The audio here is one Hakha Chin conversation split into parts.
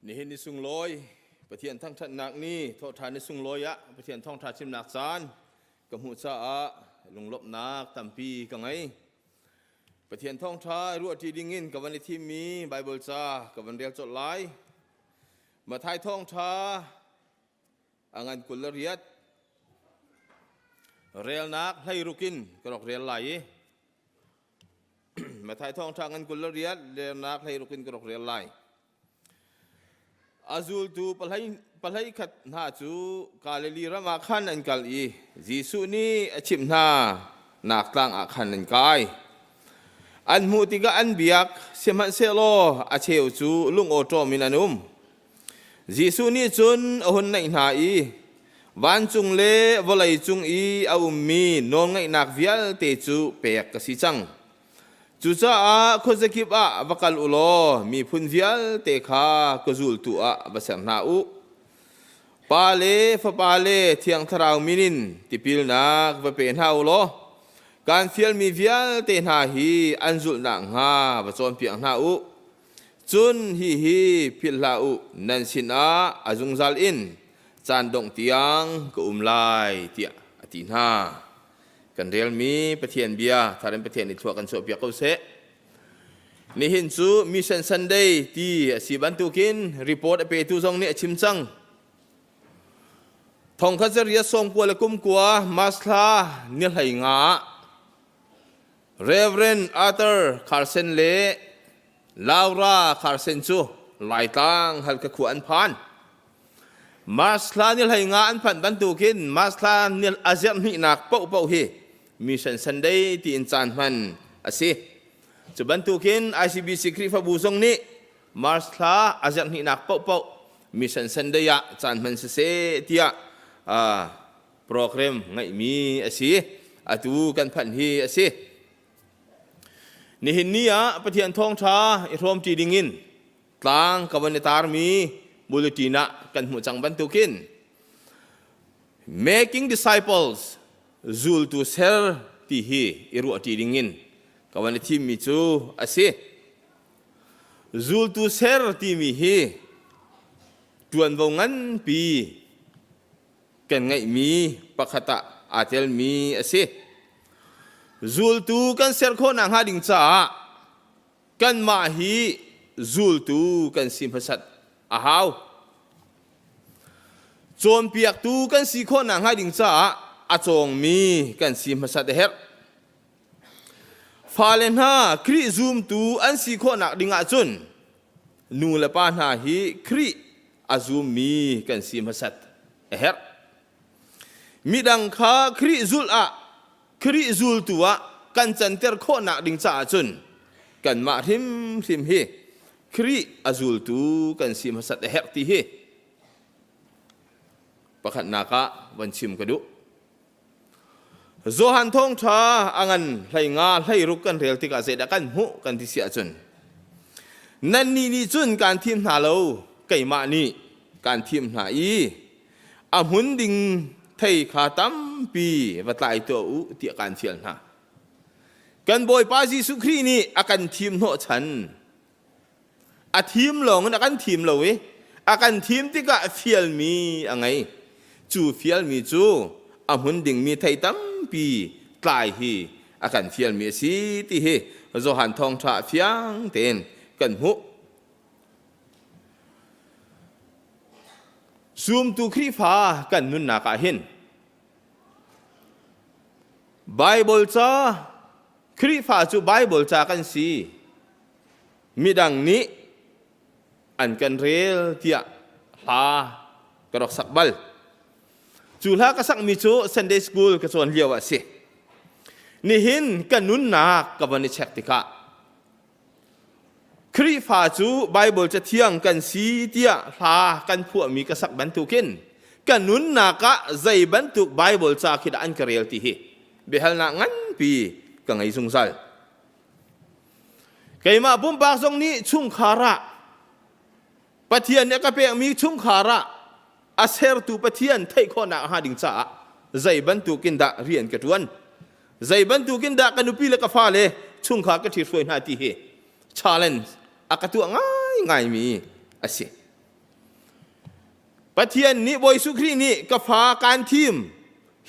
Nihin ni sunglawi Pathian thangṭhatnak ni thawhṭhan ni sunglawi ah Pathian thawngṭha chimnak caan ka hmuh caah lunglawmhnak tampi ka ngei. Pathian thawngṭha ruahṭi dingin ka van i thimmi Baibal ca ka van rel colh lai. Matthai thawngṭha a ngan 28 relnak 16 in ka rak rel lai i Matthai thawngṭha ngan 28 relnak 16 in ka rak rel lai. A zultu pahlei khat hna cu Galilee ram ah khan an kal i Jesuh nih a chimh hna nak tlang ah khan an kai. An hmuh tikah an biak, sihmanhsehlaw a cheu cu lungawṭawm in an um. Jesuh nih cun a hun naih hna i vancung le vawlei cung i a ummi nawlngeihnak vialte cu pek ka si cang. Cucaah khuazakip ah va kal u law miphun vialte kha ka zultu ah va ser hna u. Pa le Fapa le Thiang Thlarau min in tipilnak va pe hna u law kaan fialmi vialte hna hi an zulh nakhnga va cawnpiak hna u. Cun hihi philh hlah u, nan sinah a zungzal in caan dongh tiang ka um lai, tiah a ti hna. Kan relmi Pathian bia thar in Pathian nih thlua kan chuahpiak ko seh. Nihin cu Mission Sunday ti a si bantukin report a petu zong nih a chim cang. Thongkhat zariat sawmkua le kumkua March thla ni 15 ah Reverend Arthur Carson le Laura Carson cu Laitlang Halkha khua an phan. Mars thla ni 15 an phanh bantukin Mars thla ni a zerh hnihnak paohpaoh hi Mission Sunday tiin caan hman a si. Cu bantukin ICBC Khrihfabu zong nih Mars thla a zerh hnihnak paohpaoh Mission Sunday ah caan hman siseh tiah program ngeihmi a si. Atu kan phanh hi a si. Nihin ni ah Pathian thawngṭha i hrawmṭi dingin tlang ka van i tarmi bulletin ah kan hmuh cang bantukin making disciples zultu ser ti hi i ruahṭi dingin ka van i thimmi cu a si. Zultu ser timi hi ṭuanvo nganpi kan ngeihmi pakhat ah aa telmi a si. Zultu kan ser khawh nakhnga ding caah kanmah hi zultu kan si hmasat a hau. Cawnpiaktu kan si khawh nakhnga ding caah a cawngmi kan si hmasat a herh. Fale hna Khrih zumtu an si khawhnak ding ahcun nu le pa hna hi Khrih a zummi kan si hmasat a herh. Midang kha Khrih zulh ah Khrih zultu ah kan canter khawhnak ding caah cun kanmah hrimhrim hi Khrih a zultu kan si hmasat a herh ti hi pakhatnak ah van chim ka duh. Johan thawngṭha a ngan 15 16 kan rel tikah zeidah kan hmuh kan ti si ahcun nannih nih cun kaan thim hna lo keimah nih kaan thim hna i a hmun ding thei kha tampi va tlai tuah u tiah kaan fial hna. Kan Bawipa Jesuh Khrih nih a kan thim hnawhchan. A thim lawng in a kan thim lo i a kan thim tikah fialmi a ngei. Cu fialmi cu a hmun dingmi thei tampi tlai hi a kan fialmi a si ti hi Johan thawngṭha fiang tein kan hmuh. Zumtu Khrihfa kan nunnak ah hin Baibal ca Khrihfa cu Baibal ca kan si. Midang nih an kan rel tiah hla ka rak sak bal. Cu hla ka sakmi cu Sunday school ka cawn lio ah a si. Nihin ka nunnak ka von i check tikah Khrihfa cu Baibal Cathiang kan si tiah hla kan phuahmi ka sak bantukin ka nunnak ah zei bantuk Baibal ca khi dah an ka rel ti hi biahalnak nganpi ka ngei zungzal. Keimah pumpak zong nih chungkhar ah Pathian nih a ka pekmi chungkhar ah a sertu Pathian theih khawhnak hnga ding caah zei bantukin dah rian ka ṭuan zei bantukin dah ka nupi le ka fale chungkhar ka ṭhithruai hna ti hi challenge a ka tuah ngaingaimi a si. Pathian nih Bawi Jesuh Khrih nih ka fa kaan thim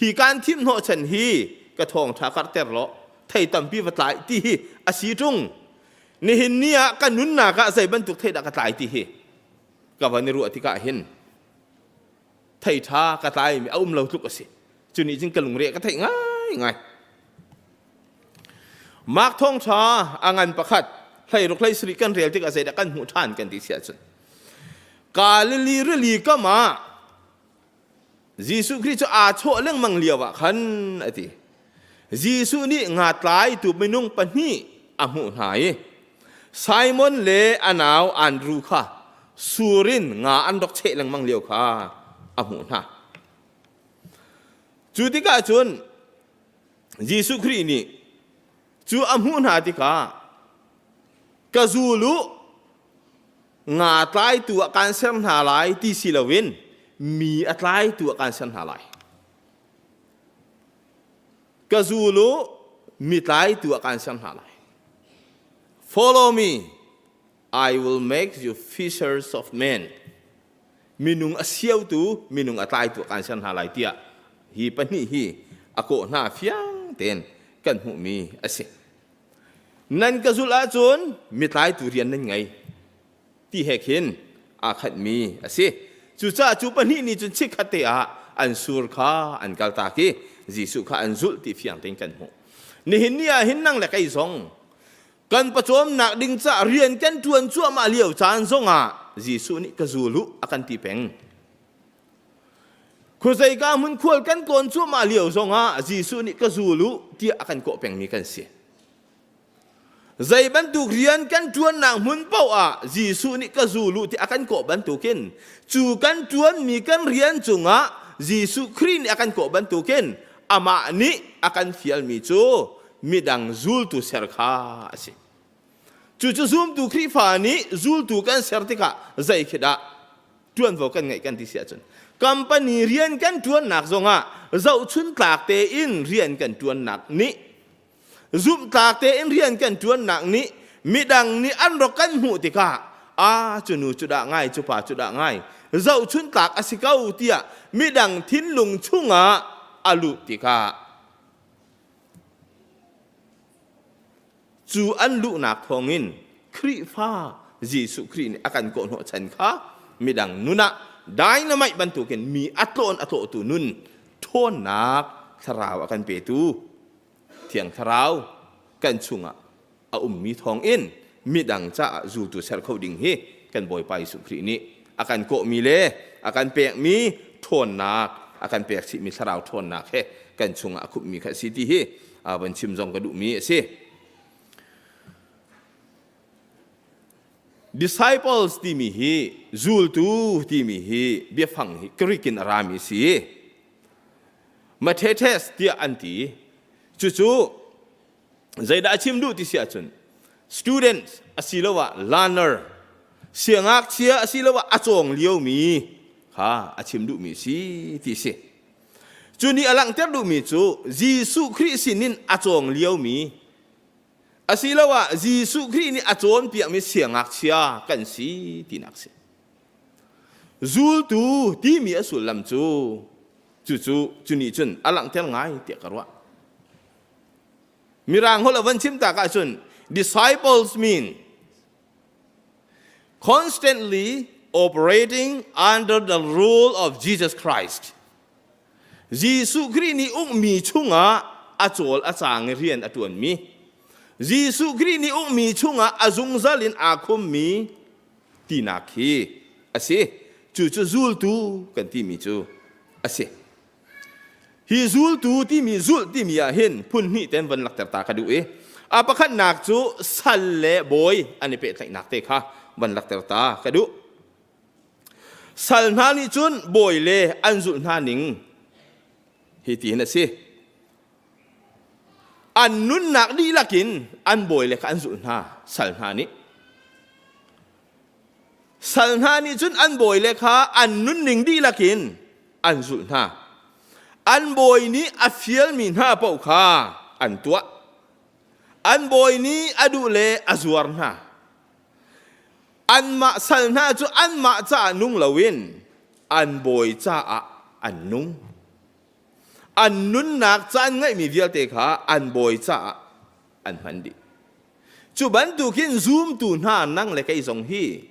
hi kaan thim hnawhchan hi ka thawngṭha karhter law thei tampi va tlai ti hi a si ṭung. Nihin ni ah ka nunnak ah zei bantuk thei dah ka tlai ti hi ka van i ruah tikah hin thei ṭha ka tlaimi a um lo tluk a si. Cu nih cun ka lungre ka theih ngaingai. Mark thawngṭha a ngan pakhat 16 17 kan rel tikah zeidah kan hmuh ṭhan kan ti si ahcun Galilee rili kam ah Jesuh Khrih cu aa chawh lengmang lio ah khan a ti. Jesuh nih nga tlaitu minung pahnih a hmuh hna i Simon le a nau Andru kha sur in nga an rak cheh lengmang lio kha a hmuh hna. Cu tikah cun Jesuh Khrih nih cu a hmuh hna tikah ka zul u nga tlaitu ah kaan ser hna lai ti si loin mi a tlaitu ah kaan ser hna lai. Ka zul u mi tlaitu ah kaan ser hna lai. Follow me, I will make you fishers of men. Minung a siautu, minung a tlaitu ah kaan ser hna lai tiah hi pahnih hi a kawh hna fiang tein kan hmuhmi a si. Nan ka zulh ahcun mitlaitu rian nan ngei ti he khin aa khatmi a si. Cucaah cu pahnih nih cun chikkhat te ah an sur kha an kaltak i Jesuh kha an zulh ti fiang tein kan hmuh. Nihin ni ah hin nang le kei zong kan pawcawmnak ding caah rian kan ṭuan cuahmah lio caan zongah Jesuh nih ka zul u a kan ti peng. Khuazeika hmun khual kan tlawn cuahmah lio zongah Jesuh nih ka zul u tiah a kan kawh pengmi kan si. Zei bantuk rian kan ṭuannak hmun paoh ah Jesuh nih ka zul u tiah a kan kawh bantukin cu kan ṭuanmi kan rian cungah Jesuh Khrih nih a kan kawh bantukin amah nih a kan fialmi cu midang zultu ser kha a si. Cucu zumtu Khrihfa nih zultu kan ser tikah zei khi dah ṭuanvo kan ngeih kan ti si ahcun company rian kan ṭuannak zongah zohchun tlak tein rian kan ṭuannak nih zumhtlak tein rian kan ṭuannak nih midang nih an rak kan hmuh tikah a cu nu cu dah ngai cu pa cu dah ngai zohchun tlak a si ko tiah midang thinlung chungah a luh tikah Cu an luhnak thawngin Khrihfa Jesuh Khrih nih a kan kawhhnawh chan kha midang nun ah dynamite bantukin mi a tlawn a tlawhtu nun ṭhawnnak thlarau a kan petu Thiang Thlarau kan chungah a ummi thawngin midang caah zultu ser kho ding hi kan Bawipa Jesuh Khrih nih a kan kawhmi le a kan pekmi ṭhawnnak a kan pek chihmi thlarau ṭhawnnak he kan chungah a khupmi kha a si ti hi van chim zong ka duhmi a si. Disciples timi hi zultu timi hi biafang hi Greek in a rami a si. Mathetes tiah an ti. Cucu zeidah a chim duh ti si ahcun students asiloah learner siangngakchia asiloah a cawng liomi kha a chim duhmi a si ti a si. Cu nih a langhter duhmi cu Jesuh Khrih sinin a cawng liomi asiloah Jesuh Khrih nih a cawnpiakmi siangngakchia kan si tinak a si. Zultu timi a sullam cu cucu cu nih cun a langhter ngai tiah ka ruah. Mirang holh a van chim tak ahcun disciples mean constantly operating under the rule of Jesus Christ. Jesuh Khrih nih ukmi chungah a cawl a caang i rian a ṭuanmi Jesuh Khrih nih ukmi chungah a zungzal in aa khummi tinak hi a si. Cucu zultu kan timi cu a si. Hi zultu timi zulh timi ah hin phun hnih ten van lakter ta ka duh i a pakhatnak cu sal le bawi an i pehtlaihnak te kha van lakter ta ka duh. Sal hna nih cun bawi le an zulh hna ning hi ti hin a si. An nunnak dihlak in an bawi le kha an zulh hna sal hna nih. Sal hna nih cun an bawile kha an nunning dihlak in an zulh hna. An bawi nih a fialmi hna paoh kha an tuah. An bawi nih a duh le a zuar hna. Anmah sal hna cu anmah caah nung loin. An bawi caah an nung. An nunnak caan ngeihmi vialte kha an bawi caah an hman dih. Cu bantukin zumtu hna nang le kei zong hi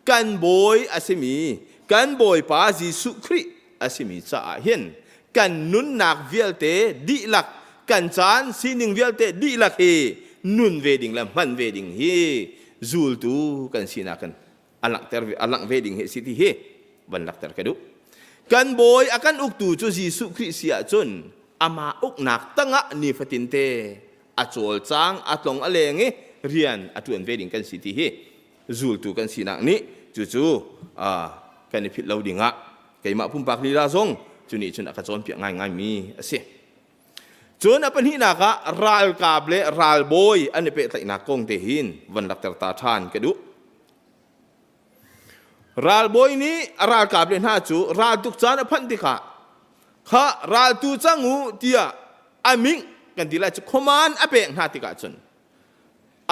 kan bawi a simi kan Bawipa Jesuh Khrih a simi caah hin kan nunnak vialte dihlak kan caan sining vialte dihlak hi nun ve ding le hman ve ding hi zultu kan sinak in a langhter a langh ve ding hi a si ti hi van lakter ka duh. Kan bawi a kan uktu cu Jesuh Khrih si ahcun amah uknak tangah nifatin te a cawlcang a tlong a leng i rian a ṭuan ve ding kan si ti hi zultu kan sinak nih cucu kan i philh lo dingah keimah pumpak lila zong cu nih cun a ka cawnpiak ngaingaimi a si. Cun a pahnihnak ah ralkap le ralbawi an i pehtlaihnak kong te hin van lakter ta ṭhan ka duh. Ralbawi nih a ralkap le hna cu raltuk caan a phanh tikah kha raltu cang u tiah a ming kan ti lai cu khuaman a pek hna tikah cun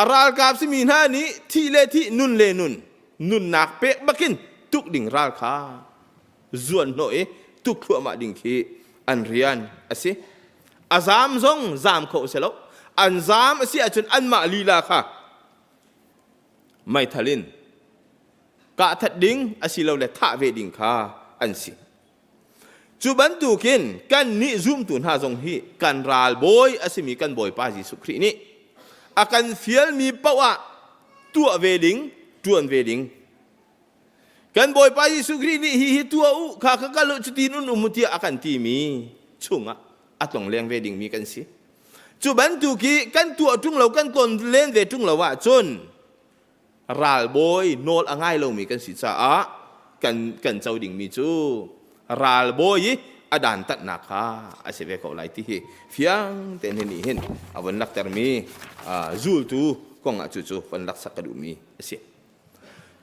a ralkap simi hna nih thih le thih nun le nun nunnak pek bakin tuk ding ral kha zuan hnawh i tuk thluahmah ding khi an rian a si. A zaam zong zaam kho a si lo. An zaam a si ahcun anmah lila kha meithal in kahthat ding asilole thah ve ding kha an si. Cu bantukin kannih zumtu hna zong hi kan ralbawi a simi kan Bawipa Jesuh Khrih nih a kan fialmi paoh ah tuah ve ding, ṭuan ve ding. Kan Bawipa Jesuh Khrih nih hi hi tuah u, kha kha kal u, cutin un um u tiah a kan timi chungah a tlongleng ve dingmi kan si. Cu bantuk i kan tuah ṭung lo, kan tlawn len ve ṭung lo ahcun ralbawi nawl a ngai lomi kan si caah kan kan co dingmi cu ralbawi i a dantatnak kha a si ve ko lai ti hi fiang tein hi nih hin a von laktermi zultu kong ah cucu von laksak ka duhmi a si.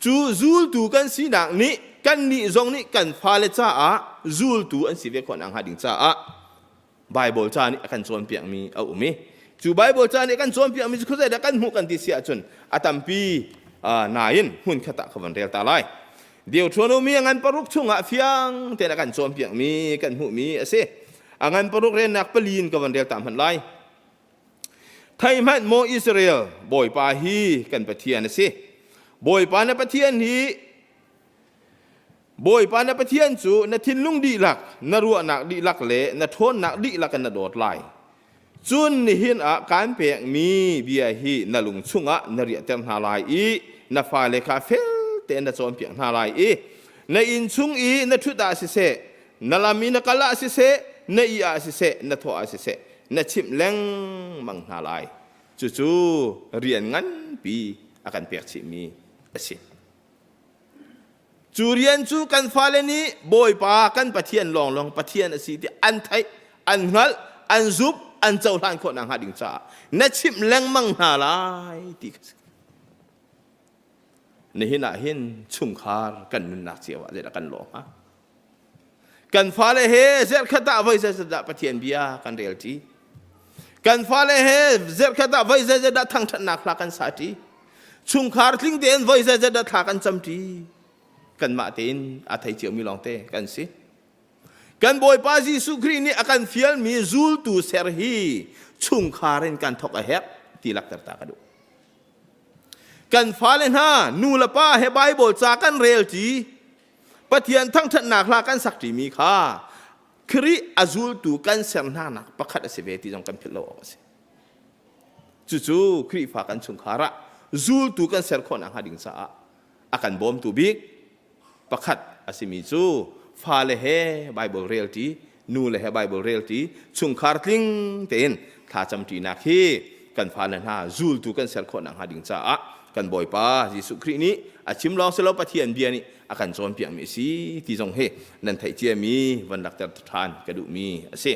Cu zultu kan sinak nih kannih zong nih kan fale caah zultu an si ve khawh nakhnga ding caah Baibal ca nih a kan cawnpiakmi a um i cu Baibal ca nih a kan cawnpiakmi cu khuazei dah kan hmuh kan ti si ahcun a tampi nain hmunkhat ah ka von rel ta lai. Deuteronomy a ngan paruk chungah fiang tein a kan cawnpiakmi kan hmuhmi a si. A ngan paruk relnak pali in ka von rel ta hmanh lai. Thei hmanh maw Israel, Bawipa hi kan Pathian a si. Bawipa na Pathian hi Bawipa na Pathian cu na thinlung dihlak, na ruahnak dihlak le na ṭhawnnak dihlak in na dawt lai. Cun nihin ah kaan pekmi bia hi na lung chungah na riahter hna lai i na fale kha fel tein na cawnpiak hna lai i na inn chung i na ṭhut ah siseh, na lam i na kal ah siseh, na ih ah siseh, na thawh ah siseh, na chimh lengmang hna lai. Cucu rian nganpi a kan pek chihmi a si. Cu rian cu kan fale nih Bawipa kan Pathian lawnglawng Pathian a si ti an theih, an hngalh, an zumh, an cohlan khawh nakhnga ding caah na chimh lengmang hna lai ti kha si. Nihin ah hin chungkhar kan nunnak cio ah zeidah kan lawh hnga? Kan fale he zerkhat ah voi zeizat dah Pathian bia kan rel ṭi? Kan fale he zerkhat ah voi zeizat dah thangṭhatnak hla kan sa ṭi? Chungkhar tling tein voi zeizat dah thla kan cam ṭi? Kanmah tein a thei ciomi lawngte kan si. Kan Bawipa Jesuh Khrih nih a kan fialmi zultu ser hi chungkhar in kan thawk a herh ti lakter ta ka duh. Kan fale hna nu le pa he Baibal ca kan rel ṭi Pathian thangṭhatnak hla kan sak ṭimi kha Khrih a zultu kan ser hnanak pakhat a si ve ti zong kan philh lo awk a si. Cucu Khrihfa kan chungkhar ah zultu kan ser khawh nakhnga ding caah a kan bawmtu bik pakhat a simi cu fale he Bible rel ṭi, nu le he Bible rel ṭi, chungkhar tling tein thlacam ṭinak hi kan fale hna zultu kan ser khawh nakhnga ding caah kan Bawipa Jesuh Khrih nih a chim lawng si lo Pathian bia nih a kan cawnpiakmi a si ti zong hi nan theih ciami van lakter ṭhan ka duhmi a si.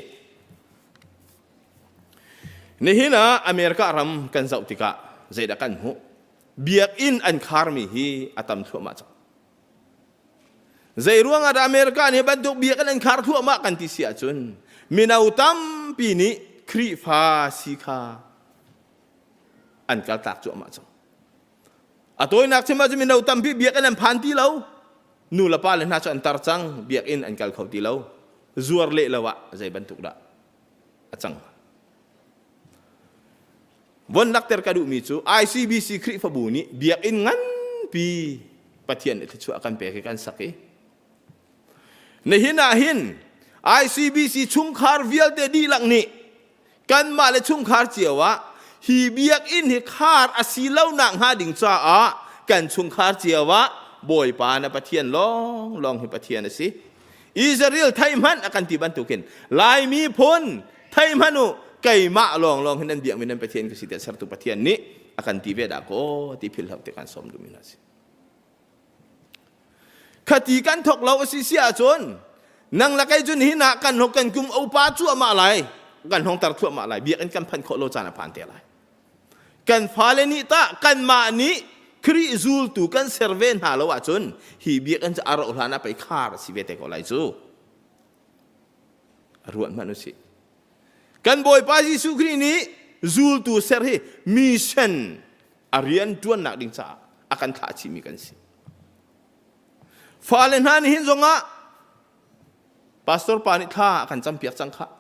Nihin ah America ram kan zoh tikah zeidah kan hmuh? Biakinn an kharmi hi a tam thluahmah cang. Zei ruangah dah America nih bantuk biakinn an khar thluahmah kan ti si ahcun mino tampi nih Khrihfa si kha an kaltak cuahmah cang. A tawinak chim ahcun mino tampi biakinn an phan ti lo. Nu le pa le hna cu an tar cang, biakinn an kal kho ti lo. Zuar leh lo ah zei bantuk dah a cang. Von lakter ka duhmi cu ICBC Khrihfabu nih biakinn nganpi Pathian nih thluachuah kan pek i kan sak i nihin ah hin ICBC chungkhar vialte dihlak nih kanmah le chungkhar cio ah hi biakinn hi khar a si lo nak hnga ding caah kan chungkhar cio ah Bawipa na Pathian lawng lawng hi Pathian a si. Israel thei hmanh a kan ti bantukin Laimi phun thei hmanh u keimah lawnglawng hin nan biakmi nan Pathian ka si tiah sertu Pathian nih a kan ti ve dah kaw ti philhlo te kan sawm duhmi hna si. Khati kan thok lo a si si ahcun nang le kei cun hin ah kan hok kan kum upa cuahmah lai kan hong tar thluahmah lai biakinn kan phanh khawh lo caan a phan te lai. Kan fale nih tah kanmah nih Khrih zultu kan ser ve hna lo ahcun hi biakinn cu a rauh hlan ah pei khar a si ve te ko lai cu. Ruat hmanh usih. Kan Bawipa Jesuh Khrih nih zultu ser hi mission a rian ṭuannak ding caah a kan thlah chihmi kan si. Fale hna nih hin zongah pastor pa nih thla a kan campiak cang khah.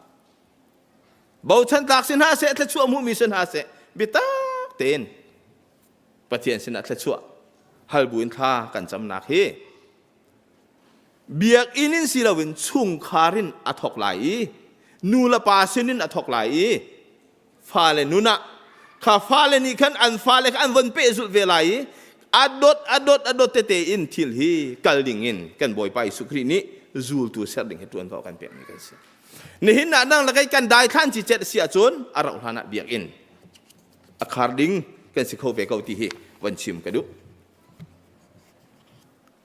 Bochan tlak si hna seh, thluachuah hmuhmi si hna seh, biatak tein Pathian sinah thluachuah hal buin thla kan camnak hi biakinn in si loin chungkhar in a thawk lai i nu le pa sinin a thawk lai i fale nun ah kha fale nih khan an fale kha an von pehzulh ve lai i a dot a dot a dot tete in thil hi kal ding in kan Bawipa Jesuh Khrih nih zultu ser ding hi ṭuanvo kan pekmi kan si. Nihin ah nang le kei kan daithlan cicet si ahcun a rauh hlan ah biakinn a khar ding kan si kho ve ko ti hi van chim ka duh.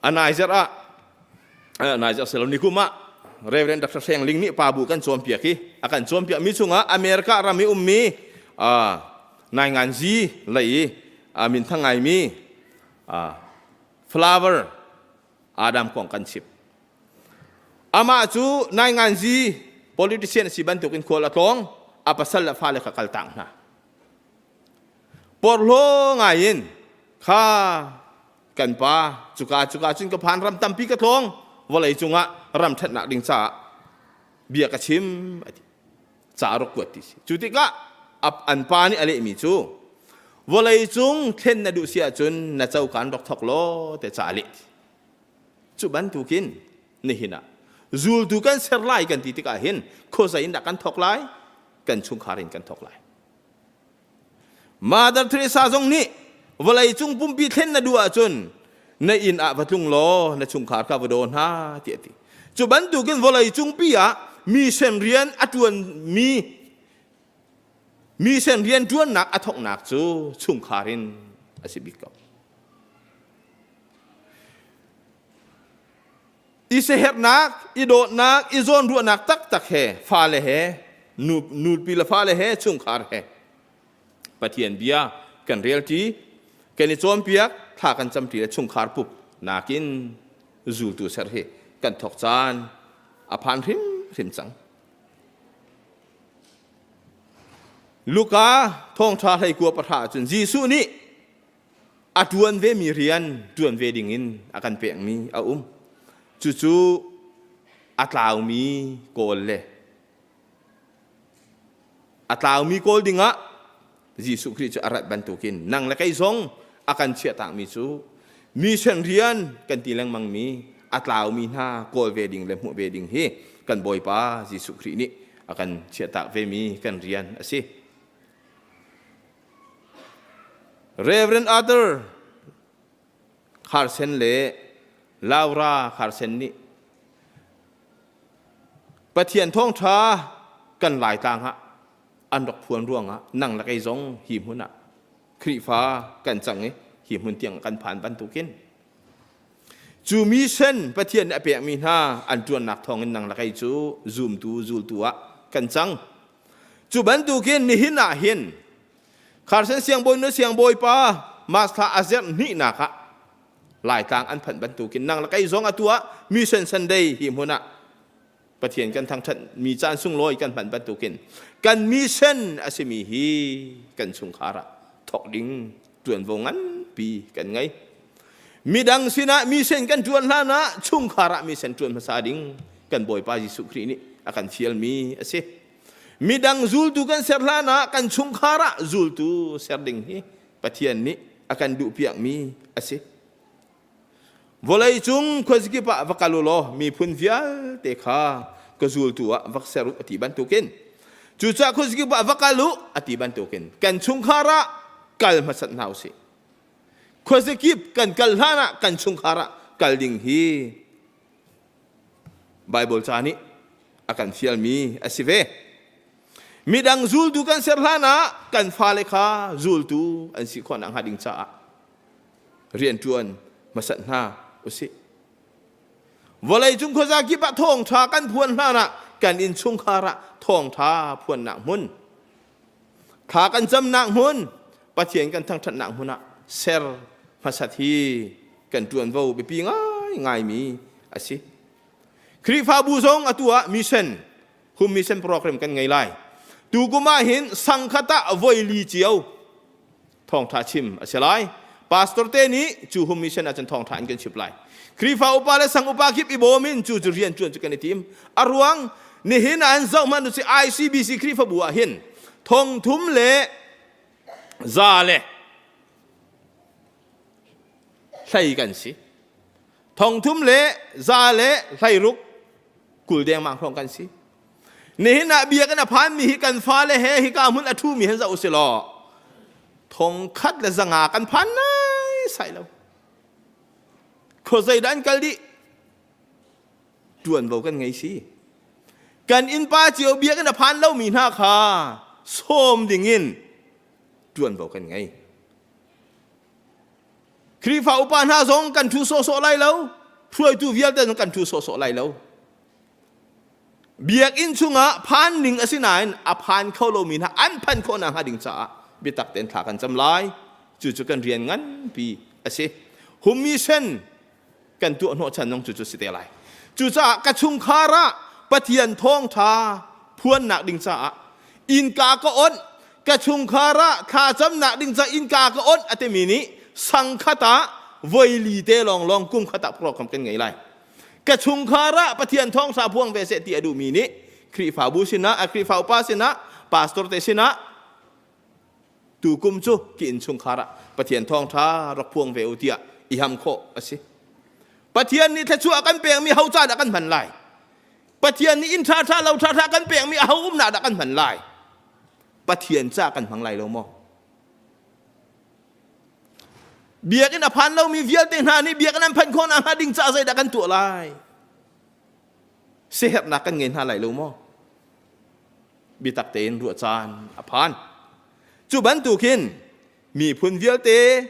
A naizer ah naizer selo nikum ah Reverend Dr. Hreng Ling nih pa bu kan cawnpiak i a kan cawnpiak mi chungah America ram i ummi nainganzi lei i minthang ngaimi Flower Adam kong kan chim. Amah cu nainganzi politician a si bantukin khual a tlawng, a pasal le fale kha kaltak hna. Porhlaw ngaiin kha kan pa cuka cuka cun ka phan ram tampi ka tlawng vawlei cungah ram ṭhatnak ding caah bia ka chim a ti. Ca rak kuat ti si. Cu tikah an pa nih a lehmi cu vawlei cung thlen na duh si ahcun na cokaan rak thawk law te ca a leh ti. Cu bantukin nihin ah zultu kan ser lai kan ti tikah hin khuazei in dah kan thawk lai? Kan chungkhar in kan thawk lai. Mother Teresa zong nih vawlei cung pumpi thlen na duh ahcun na inn ah va tlung law na chungkhar kha va daw hna tiah a ti. Cu bantukin vawlei cungpi ah mission rian a ṭuanmi mission rian ṭuannak a thawknak cu chungkhar in a si bik ko. I siaherhnak, i dawtnak, i zawnruahnak taktak he fale he nu, nupi le fale he chungkhar he Pathian bia kan relṭi, kan i cawnpiak, thla kan camṭi le chungkhar pup nakin zultu ser hi kan thawk caan a phan hrimhrim cang. Luka thawngṭha hleikua pahra ahcun Jesuh nih a ṭuan vemi rian ṭuan ve dingin a kan pekmi a um. Cucu a tlaumi kawl le a tlaumi kawl dingah Jesuh Khrih cu a rat bantukin nang le kei zong a kan chiahtakmi cu mission rian kan ti lengmangmi a tlaumi hna kawl ve ding le hmuh ve ding hi kan Bawipa Jesuh Khrih nih a kan chiahtak vemi kan rian a si. Reverend Arthur Carson le Laura Carson nih Pathian thawngṭha kan Laitlang ah an rak phuan ruangah nang le kei zong hi hmun ah Khrihfa kan cang i hi hmun tiang kan phan bantukin cu mission Pathian nih a pekmi hna an ṭuannak thawngin nang le kei cu zumtu zultu ah kan cang. Cu bantukin nihin ah hin Carson siangbawi nu siangbawipa March thla a zerh hnihnak ah Laitlang an phanh bantukin nang le kei zong atu ah Mission Sunday hi hmun ah Pathian kan thangṭhat mi caan sunglawi kan hman bantukin kan mission a simi hi kan chungkhar ah thawk ding ṭuanvo nganpi kan ngei. Midang sinah mission kan ṭuan hlan ah chungkhar ah mission ṭuan hmasa ding kan Bawipa Jesuh Khrih nih a kan fialmi a si. Midang zultu kan ser hlan ah kan chungkhar ah zultu ser ding hi Pathian nih a kan duhpiakmi a si. Vawlei cung khuazakip ah va kal u law miphun vialte kha ka zultu ah va ser u a ti bantukin cucaah khuazakip ah va kal u a ti bantukin kan chungkhar ah kal hmasat hna usih. Khuazakip kan kal hlan ah kan chungkhar ah kal ding hi Baibal ca nih a kan fialmi a si ve. Midang zultu kan ser hlan ah kan fale kha zultu an si khawh nakhnga ding caah rianṭuan hmasat hna usih. Vawleicung khuaza kip ah thawngṭha kan phuan hlan ah kan innchungkhar ah thawngṭha phuannak hmun Thla kan camnak hmun, Pathian kan thangṭhatnak hmun ah ser hmasat hi kan ṭuanvo biapi ngaingaimi a si. Khrihfabu zong atu ah mission, home mission program kan ngei lai. Tukum ah hin sangkhat ah voi li cio thawngṭha chim a si lai. Pastor te nih cu home mission ah cun thawngṭha an kan chimh lai. Khrihfa upa le sang upa kip i bawm in cu cu rian ṭuan cu kan i tim. A ruang nihin ah an zoh hmanh usih ICBC Khrihfabu ah hin thongthum le za le hlei kan si. Thongthum le za le hleiruk 20 dengmang hrawng kan si. Nihin ah biakinn a phanmi hi kan fale he hika hmun a ṭhumi han zoh usih law 1500 kan phan nai sai lo. Khuazei dah an kal dih? Ṭuanvo kan ngei si. Kan innpa cio biakinn a phan lomi hna kha sawm dingin ṭuanvo kan ngei. Khrihfa upa hna zong kan ṭhu sawhsawh lai lo. Hruaitu vialte zong kan ṭhu sawhsawh lai lo. Biakinn chungah phan ning a si nain a phan kho lomi hna an phanh khawh nakhnga ding caah biatak tein thla kan cam lai. Cucu kan rian nganpi a si. Hummi sen kan tuah hnawhchan zong cucu si te lai. Cucaah ka chungkhar ah Pathian thawngṭha phuannak ding caah innka ka onh ka chungkhar ah thlacamnak ding caah innka ka onh a timi nih sangkhat ah voili te lawnglawng kum khat ah program kan ngei lai. Ka chungkhar ah Pathian thawngṭha phuang ve seh ti a duhmi nih Khrihfabu sinah, a Khrihfa upa sinah, pastor te sinah tukum cu ki innchungkhar ah Pathian thawngṭha rak phuang ve u tiah i ham khawh a si. Pathian nih thluachuah kan pekmi ho ca dah kan hman lai? Pathian nih inn ṭhaṭha lo ṭhaṭha kan pekmi aho umnak dah kan hman lai? Pathian ca kan hmang lai lo maw? Biakinn a phan lomi vialte hna nih biakinn an phanh khawh nakhnga ding caah zeidah kan tuah lai? Siaherhnak kan ngei hna lai lo maw? Biatak tein ruah caan a phan. Cu bantukin miphun vialte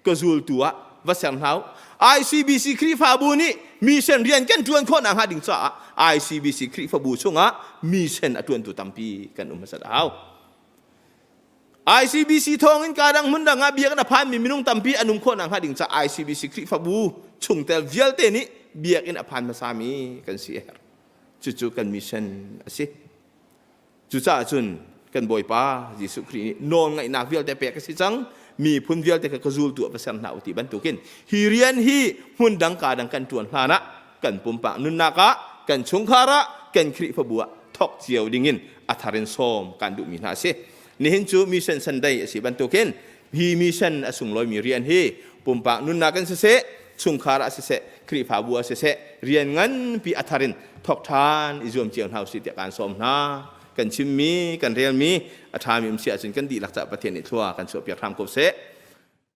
ka zultu ah va ser hna u. ICBC Khrihfabu nih mission rian kan ṭuan khawh nakhnga ding caah ICBC Khrihfabu chungah mission a ṭuantu tampi kan um hmasat a hau. ICBC thawngin kadang hmun dang ah biakinn a phanmi minung tampi an um khawh nakhnga ding caah ICBC Khrihfabu chungtel vialte nih biakinn a phan hmasami kan si a herh. Cucu kan mission a si. Cucaah cun kan Bawipa Jesuh Khrih nih nawlngaihnak vialte pek a si cang. Miphun vialte kha ka zultu ah va ser hna u ti bantukin hi rian hi hmun dang ka dang kan ṭuan hlan ah kan pumpak nunnak ah kan chungkhar ah kan Khrihfabu ah thawk cio dingin a thar in sawm kan duhmi hna a si. Nihin cu mission Sunday a si bantukin hi mission a sunglawimi rian hi pumpak nunnak in siseh, chungkhar ah siseh, Khrihfabu ah siseh, rian nganpi a thar in thawk ṭhan i zuam cio hna usih tiah kaan sawm hna. Kan chimmi, kan relmi a ṭhami um si ahcun kan dihlak caah Pathian nih thlua kan chuahpiak hram ko seh.